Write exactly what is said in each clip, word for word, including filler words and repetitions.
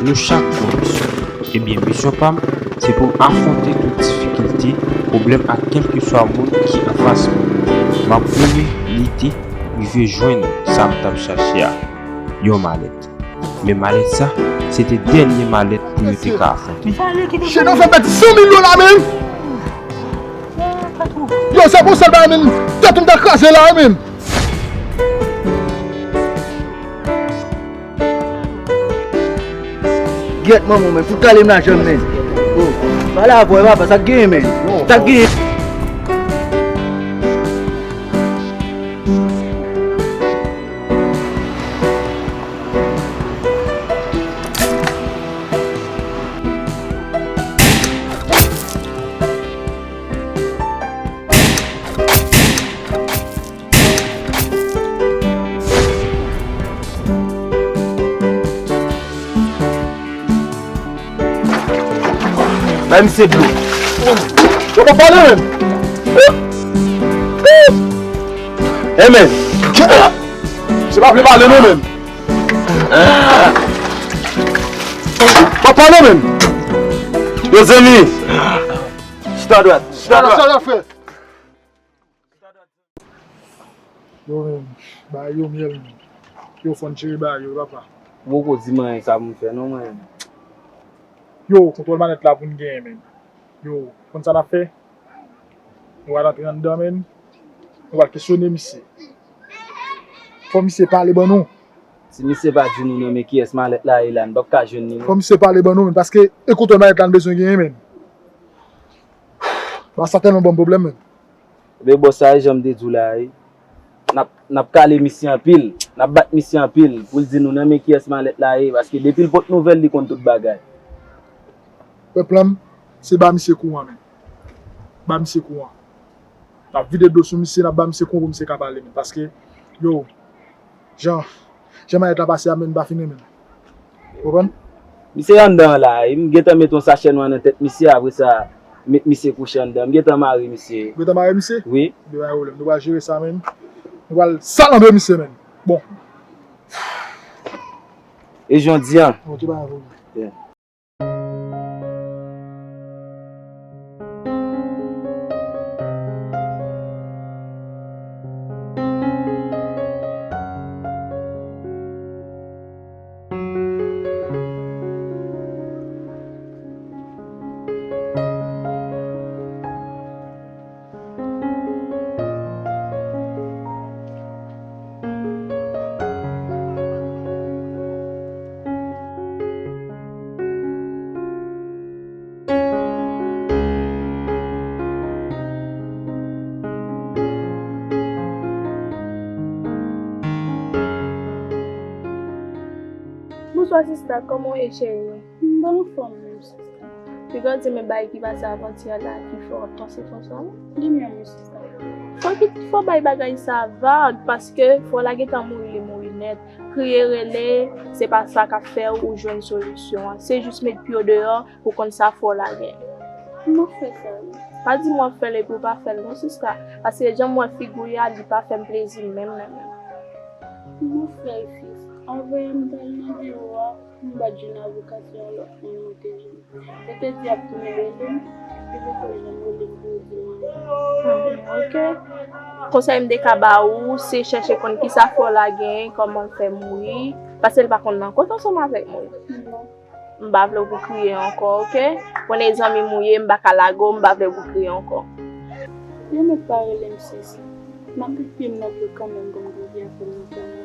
Nou chak gon misyon. Ebyen, misyon pa m, se pou m afwonte tout difikilte, pwoblèm ak kèlkeswa moun ki anfas mwen. M ap goumen, lite, rive jwenn sa m t ap chache a, yon malèt. Men malèt sa, se te dènye malèt pou yo te ka afwonte. Chedon fè pèdi san mil dola, menm! Yo, se pou sèl bagay, menm. Tèt m ta kraze la, menm. Gyèt manman w, men, fout kale m lajan m, men. Oh, pale avè w, papa, sa k genyen, men? Sa k genyen? Bay misye dlo. Yo pa pale menm. Hey, men. Se pa vle pale non menm. Pa pale menm. Yo zanmi. Chita dwat. Chita dwat. Yo menm, bay yo myèl menm. Yo fòn cheri bay yo, papa. Ou poko di m anyen sa pou m fè non, mwen. Yo, kontwòl malèt la pou n genyen menm. Yo, konn sa n ap fè? Nou pral antre anndan menm. Nou pral kesyone misye. Fò misye pale ban nou. Si misye pa di nou nan men kiyès malèt la ye la, n p ap ka jwenn li non. Fò misye pale ban nou menm, paske e kontwòl malèt la n bezwen genyen menm. Ba sa tèlman ban m pwoblèm menm. Ebyen bòs, sa e jan m te di w la wi. N ap, n ap kale misye anpil, n ap bat misye anpil pou l di nou nan men kiyès malèt la ye, paske depi l pot nouvèl li konn tout bagay. Wè plan m, se ba misye kouran menm. Ba misye kouran. N ap vide dlo sou misye, n ap ba misye kouran pou misye ka pale menm, paske, yo, jan, jan malèt la pase a menm, m pa fin renmen l. Ou konprann? Misye anndan an la, m gentan met yon sachè nwa nan tèt misye, apre sa, met misye kouche anndan. M gentan mare misye. Ou gentan mare misye? Wi. Ebyen pa gen pwoblèm, nou pral jere sa menm. Nou pral salanbre misye menm. Bon. E jan w di an. Ok, pa gen pwoblèm. Yeah. Bonswa sista, kòman w ye cheri? M pa anfòm menm sista. Piga w di m e bagay ki pase avantyè la ki fè w ap panse konsa wi. Li menm wi sista. Fò ki, fò bay bagay sa vag, paske frè w la gentan mouri, li mouri nèt. Kriye, rele, se pa sa k ap fè ou jwenn solisyon an. Se jis met pye w deyò pou konn sa frè w la gen. M ap fè sa wi. Pa di m w ap fè l epi w pa fè l non sista. Paske jan m wè figi w ye a, li pa fè m plezi menm nan menm. M ap fè l sis. Anvan yè m t al nan biwo a, m bat jwenn avokasyon an lòt moun mwen te jwenn. Yo te di y ap tounen rele m, yo poko janm rele m pou yo di m anyen. Hmm, ok. Konsèy m te ka ba ou, se chèche konn kisa frè w la genyen, kòman l fè mouri, paske l pa konn nan kont ansanm avèk moun. Non. M pa vle w pou kriye ankò, ok? Konnen zanmi m ou ye, m pa ka lage w, m pa vle w pou kriye ankò. Yo mèt pa rele m sis. M ap met pye m nan dlo kanmenm pou m gade afè m nan kanmenm.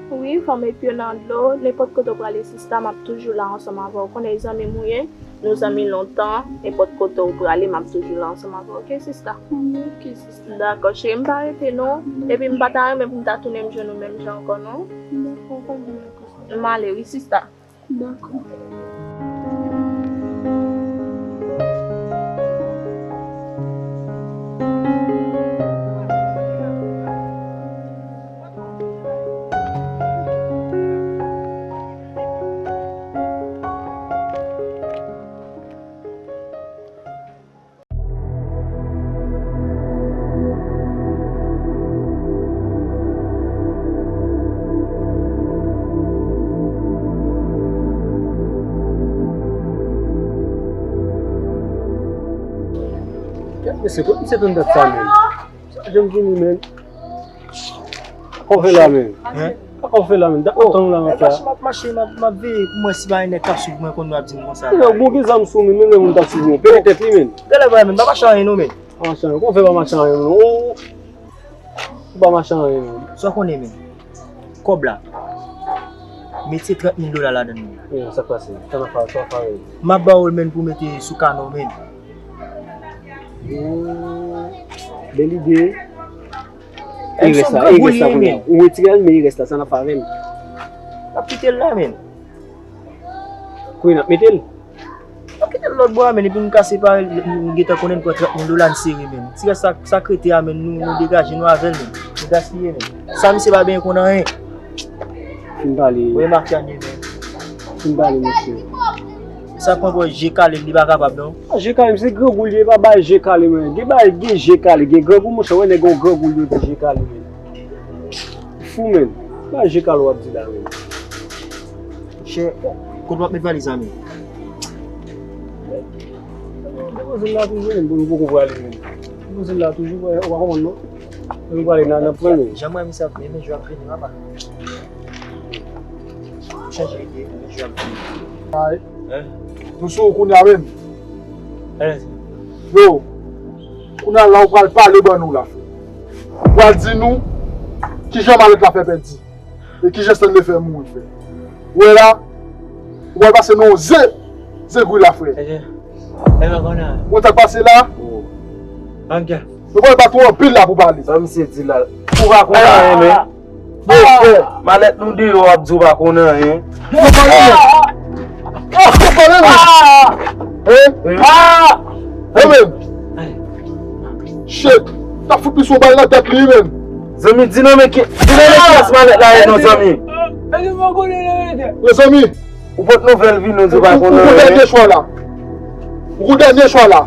Wi, fò w met pye w nan dlo. Nenpòt kote w prale, sista, m ap toujou la ansanm avè w. Konnen zanmi m ou ye, nou zanmi lontan. Nenpòt kote w prale, m ap toujou la ansanm avè w, ok, sista? Wi, ok, sista. Dakò, cheri, m pa rete non. Epi m pa ta renmen pou m ta tounen m jwenn ou menm jan ankò non. Dakò, pa gen anyen, sista. M ale wi, sista. Dakò. Se kot misye tann dat sa menm? Sa janm vini menm? Sa w fè la menm? Hein? Sa w fè la menm? Dat w tann la menm sa? M ap mache, m ap mache, m ap, m ap veye pou mwen si pa gen nèg k ap swiv mwen konn yo ap di m konsa. Yo, bon, gen zam sou menm, menm lè moun t ap swiv mwen. Pete tèt li menm. Gade la menm, pa mache anyen non menm. Pa mache anyen, ou konn fè pa mache anyen non. Ou pa mache anyen menm. Sa w konnen menm. Kòb la. Mete trant mil dola ladan l menm. Yo, sa k pase? Sa n ap fè, sa w ap fè? M ap ba w l menm pou mete sou kanal menm. Yo, bèl ide. E rès la, e rès la kounye a. Ou retire l, men e rès la, sa n ap fè avè l? M ap kite l la menm. Kounye a n ap mete l? Mwen kite l lòt bò a, men epi m ka separe l, m gentan konnen l pran trant mil dola, n sere, men. Ti rès sa, sa k rete a, men, nou, nou degaje nou avè l, men. Nou gaspiye, men. Sa misye pa benyen konn anyen. Fin pale. Ou remake anyen, men. Fin pale, mesye. Sa pran pou je kale, li pa kapab, non. A, je kale, se grangou li ye, pa bay je kale, men. Gen bay, gen je kale, gen grangou, monchè, wè nèg yon grangou, yo di je kale, men. Fou, men. Bay je kale w ap di la, men. Chè, kote w ap met valiz la menm? Depoze l la toujou, menm, pou nou poko prale menm. Depoze l la toujou, ou pa konprann non? Nou prale nan, nan pwen menm. Jan mwen misye ap menm jou ap vini, papa. Chanje ide, menm jou ap vini. Ay. Hein? Nou sou kounye a menm. Yo, kounye a la ou pral pale ban nou la, frè. Ou pral di nou kijan malèt la fè pèdi. E kijan Stanley fè mouri, frè? Ou wè la, ou pral pase nan yon ze, zegwi la, frè. Ou wè sa k pase la? Nou pral bat ou anpil la pou pale. Sa misye di la. Ou pa konn anyen, men. Bon, frè, malèt nou deyò, w ap di w pa konn anyen. Ou pale, men. Ou pale, men. Hein? Hein, men. Shit. T ap fout misye yon bal nan tèt li, men. Zanmi, di non, men ki, di non, men kiyès malèt la ye non, zanmi. Mezanmi, ou pot nouvèl vini, ou di ou pa konn anyen. Ou gon dènye chwa la. Ou gon dènye chwa la.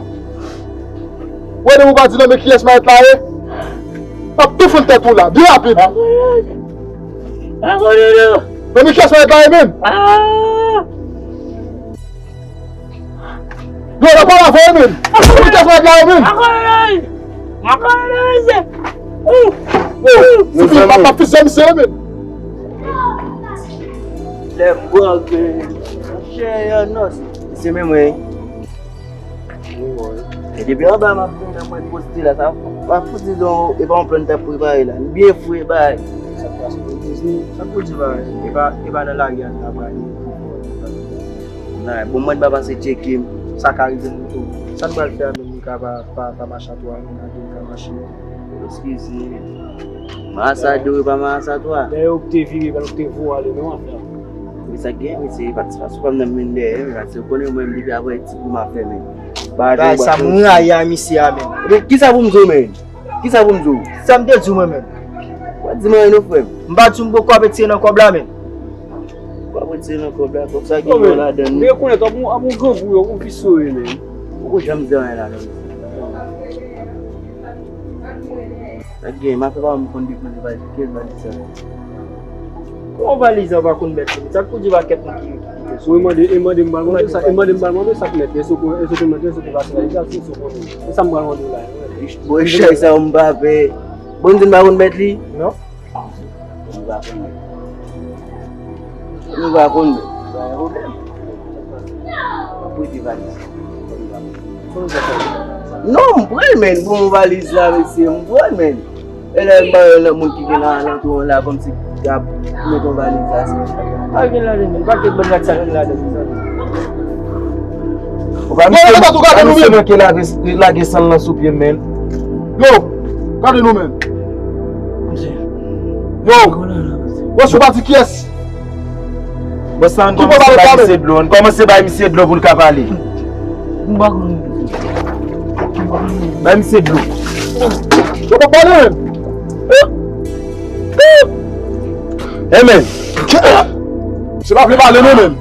Ou wè, depi ou pa di non, men kiyès malèt la ye, m ap tou fann tèt ou la, byen rapid. Non, men kiyès malèt la ye, men. Yo, la pale avè w menm. Ou te fè la menm. Akoy! Akoy! Ou! Ou! Tifi, pa, pa fizye misye menm. Lè m gwòg, monchè, yo, non, se, se menm, wi. E depi anba m ap vin nan mwen poste la, sa pa fouti don, e pa yon plan m t ap prepare la. M byen fre bay. Sa k pase? Sa k pou di bay? E pa, e pa nan lari a n ta prale. Nan, bon, mwen pa pase tcheke m. Sa ka rive m tou. Sa n pral fè a menm, li ka pa, pa, pa mache a twa, men nan de l ka mache. Eskize. Marasa de wi pa marasa twa. Dèyè ou te vire, pa ou te voye ale, non, afè a. Wi, sa gen, wi, se patisipasyon pa m nan men dèyè, wi, paske ou konnen mwen, m depi apre ti kou m ap fè, men. Bagay sa m rayi a misye a, men. Ebyen, kisa pou m di w, men? Kisa pou m di w? Sa m te di w mwen menm. Ou pa di m anyen non, frè m. M pa di w m poko ap retire nan kòb la menm. Ou pa ap retire nan kòb la, kòb sa gen dlo ladan l. Ou rekonèt w ap yon, ap yon grangou, w ap yon visye, men. Ou poko janm di anyen ladan l. Sa gen, m ap fè pa m konn depoze valiz, kiyès valiz sa? Kòman valiz la ou pa konn mèt li? Sa k pou di pa kèk moun ki, ki kite sou. Ou mande, e mande m pral mande sa, e mande m pral mande sa k mèt li. Èske ou, èske ou te mande, èske ou te pase la, e sa, si ou konnen. E sa m pral mande w la. Bon, chay sa yo m pa pè. Bon, di m pa konn mèt li? Non. M pa konn mèt. M pa konn mèt. Pa gen pwoblèm. M ap prete valiz. Non, m pran l, men. Bon, valiz la, mesye, m pran l, men. E lè m ba yo nan moun ki gen nan alantou an la, kòmsi y ap met yon valiz la, se. Pa gen ladan, men. Pa gen bann rat sa gen ladan, mezanmi. Ou pa misye, ou pa misye manke lage, lage san l nan sou pye m, men. Yo, gade nou, men. Yo, wè, sou pati kiyès? Bon, sa, ann kòmanse bay misye dlo. Ann kòmanse bay misye dlo pou l ka pale. M pa konn. Bay misye dlo. Yo, pa pale, men. Amen. Se pa vle pale, non, men.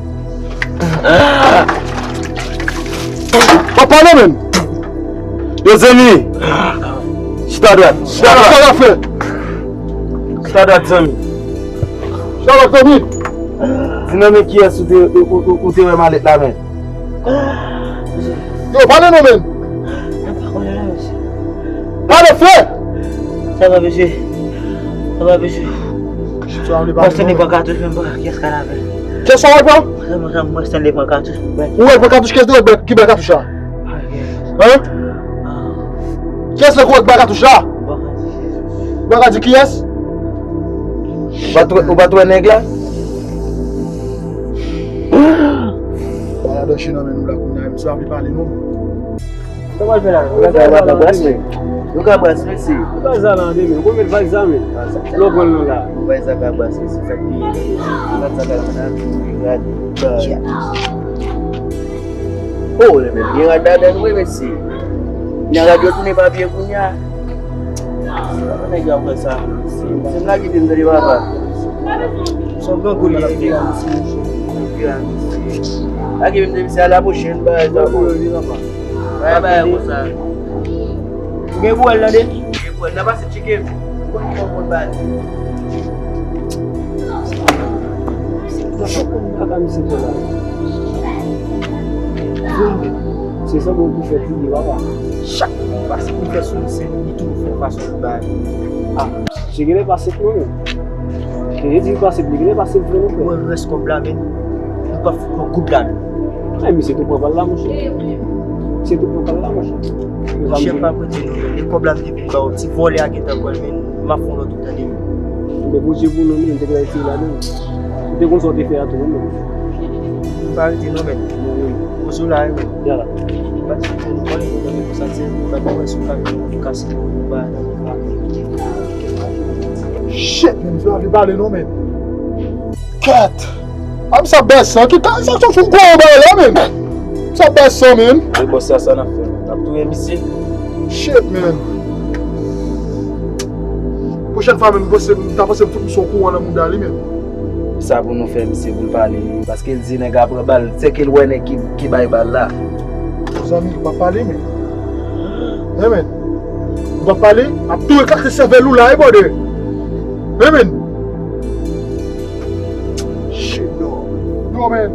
Pa pale, men. Yo, zanmi. Chita dwat. Chita dwat. Chita dwat, zanmi. Chita dwat, zanmi. Di non, men kiyès ou te, ou, ou, ou te wè malèt la, men. Yo, pale non, men. Mwen pa konnen non, mesye. Alò, frè! Sa va, mesye? Sa va, mesye? Mwen Stanley pran katouch, menm pa kiyès ka lavel. Kiyès sa w pran? Mwen Stanley pran katouch. Ou wè l pran katouch, kiyès ki bay katouch la? Hein? Kiyès la ki bay katouch la? Ou pa ka di kiyès? Ou pa t wè, ou pa t wè nèg la? Ala danje nan men nou la kounye a, misye pa vle pale non. Sa w pral fè la? Ou pral fè la, ou pral fè la. Nou ka bras, mesye. Ou pral zam la, men. Ou konn met valiz la, men. Lè w pran l nan la. Ou bay sa ka bras, mesye. Sa ki, sa ka nan la. Oh, lè men, gen rad ladan, wi, mesye. Nan rad yo tounen papye kounye a. Papa nèg yo ap fè sa. Se m lage pye m tande papa. Se yon grangou li ye, mesye. Lage pye m tande, mesye, a la pwochèn, bagay sa. Bay bagay konsa. Ou gen pou wè l tande? Ou gen pou wè l. N a pase tcheke m. Ou konn ki yon bon bagay. Nan fòk mwen pa ka misye fè la. Se sa bon pou fè tou, papa. Chak moun pase pou fè sou misye, li toujou fè fason pou bay. Ah, misye genlè pa senp non, men. Misye di li pa senp, li genlè pa senp vre non, frè. Mwen rès kòb la, men. Nou pa fout pran goud la, men. Ay, misye tou pran pa l la, monchè. Misye tou pran pa l la, monchè. Monchè, pa prete non, men. E kòb la, m te vin ba w. Ti vòlè a gentan pran l, men. M ap fè yon lòt ou tande, men. Men Bondye pou nou, men, te genlè retire ladan l. Ou te konn sa w te fè a tou, men. M pa rete non, men. Poze w la, men. Ya la. Pa di nou, mwen, mwen, mwen, konsa, se, mwen, mwen, sou ka, mwen, kase, mwen, ba, nan, ba. Shit, men, misye pa vle pale non, men. Kèt! A, misye ap bay san. Ki ka, sa, sa, sa, gwo bagay la, men. Misye ap bay san, men. Wi, bòs, sa, sa n ap fè. N ap touye misye. Shit, men. Pwochèn fwa, men, m panse, m ta panse m fout misye yon kouran nan mouda li, men. Sa pou nou fè misye pou l pale, paske l di nèg la pran bal, se ke l wè nèg ki, ki bay bal la. Zanmi, ou pa pale, men. Amen. Ou pa pale, m ap tou eklate sèvèl ou la, wi, brother. Amen. Shit, no. No, man.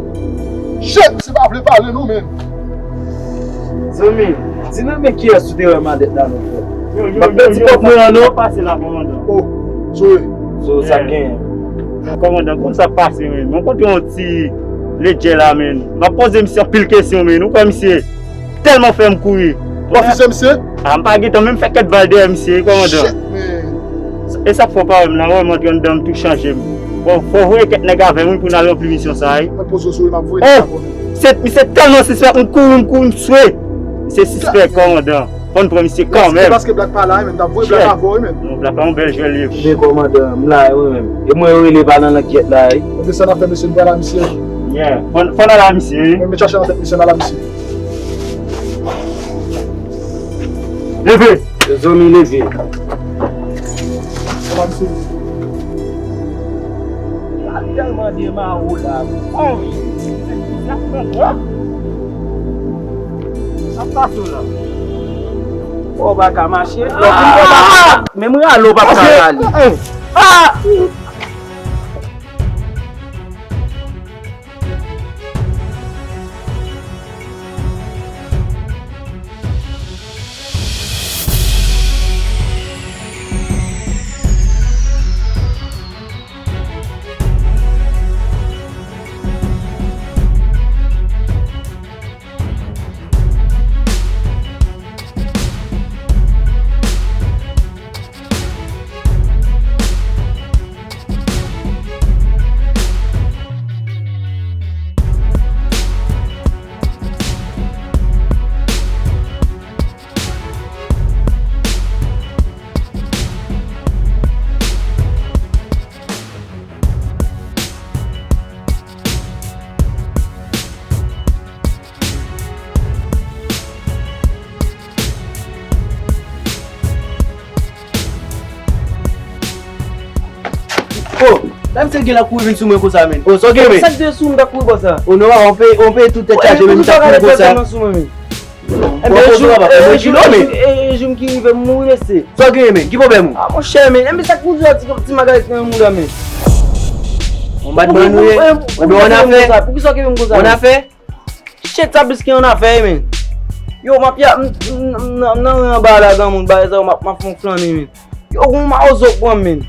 Shit, se pa vle pale, non, man. Zanmi, di nan men kiyès ou te wè malèt la non, frè. M ap pèdi kòb mwen an non. Pase la, kòmandan. Oh, sorry. So, sa k genyen? Kòmandan, konn sa k pase, men. Mwen kontre yon ti ledjè la, men. M ap poze misye anpil kesyon, men. Ou kwè misye tèlman fè m kouri. W ap fizye misye? A, m pa gentan menm fè kèk bal dèyè misye, wi, kòmandan. Shit, man. E sa k fè w pa wè m nan, wè m antre anndan, m tou chanje m. Bon, fò w voye kèk nèg avè m, wi, pou n al ranpli misyon sa a, wi. Mwen poze w sou li, m ap voye nèg avè w. Se, misye tèlman sispèk, m kouri, m kouri, m swe. Misye sispèk, kòmandan. Fò n pran misye kanmenm. Se paske Black pa la, wi, men, m t ap voye Black avè w, wi, men. Non, Black la, yon bèl jwè li ye. Men, kòmandan, m la, wi, men. E mwen, yo rele pa nan langyèt la, wi. Ebyen, sa n ap fè, mesye, n pral la, misye. Yeah. Fò n, fò n al la, misye, wi. Men, men chache nan tèt misye, n al la, misye. Leve! Zanmi, leve. Kòman misye? Gad tèlman de mawo la. Oh! Sa pase la. Ou pa ka mache. Menm rale ou pa ka rale. Ah! Oh, la misye gen la kouri vin sou mwen konsa, men. Oh, sa w gen, men? Sa k te sou m ta kouri konsa? Oh, non, on pe, on pe tout tèt chaje, men, m ta kouri konsa. Ebyen, jou, e, e, jou m ki rive m mouri, mesye. Sa w gen, men? Ki pwoblèm ou? Ah, monchè, men. Ebyen, sa k pou di ti, ti magalèt nan mouda, men? On bad man ou ye? Ebyen, on afè. Poukisa w kenbe m konsa? On afè? Shit, sa plis ke yon afè, men. Yo, m ap ya, m, m, m, nan, nan ran anba la, granmoun, bagay sa yo, m ap, m ap fè yon flannen, men. Yo, gon mawozo k pran m, men.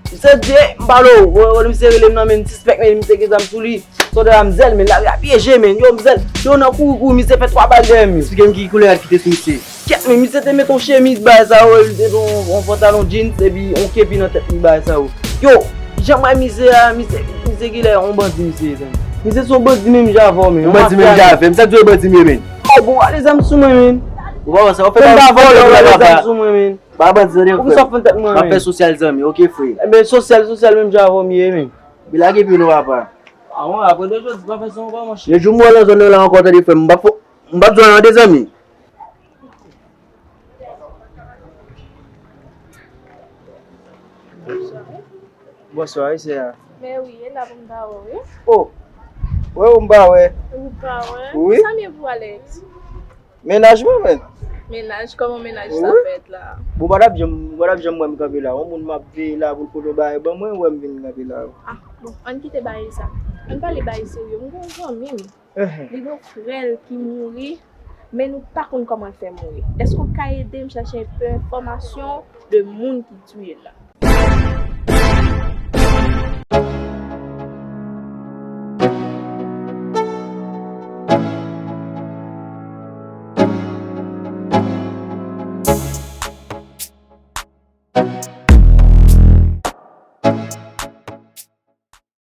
Misye di, m pale w, wè, wè, misye rele m nan, men, sispèk, men, misye gen zam sou li. Sòdè a m zèl, men, lari a pyeje, men. Yo, m zèl. Yo, nan kouri, kouri, misye fè twa bal dèyè m, men. Eksplike m ki koulè a ki te sou misye. Kèt, men, misye te met yon chemiz, bagay sa yo, li te met yon, yon pantalon jeans, epi yon kepi nan tèt li, bagay sa yo. Yo, jan m wè misye a, misye, misye genlè yon bandi, misye, men. Misye se yon bandi menm jan avè w, men. Yon bandi menm jan avè m. Sa k di w e bandi m ye, men? Oh, bon, ale zam sou mwen, men. Ou pa wè sa, w fè m pa vòlè, w ale zam sou mwen, men. Pa bandi, tande, frè. Ou ki sa fè tèt mwen, men. M ap fè sosyal, zanmi, oke, frè. Enben, sosyal, sosyal, menm jan avè w m ye, men. Bi lage pye nou, papa. A, mwen, apre de jodi, pa fè sa ankò, monchè. Yon jou m wè w nan zòn nan la ankò, tande, frè m. M p ap fè, m p ap jwenn nan de zanmi. Bonswa, wi, sè a. Men wi, e la pou m ta wè w, wi. Oh! Wè ou m pa wè. Ou pa wè? Wi. Sa m ye pou Alex? Mennaj mwen, men. Mennaj, kòman mennaj sa fèt la? Bon, ou pa t ap janm, ou pa t ap janm wè m kanpe la. Yon moun m ap veye la pou l pote yon bagay ban mwen, ou wè m vin kanpe la. Ah, bon, ann kite bagay sa. Ann pale bagay serye. M gen yon zanmi m. Li gen yon frè l ki mouri, men nou pa konn kòman l fè mouri. Èske w ka ede m chèche enpe enfòmasyon de moun ki tiye l la?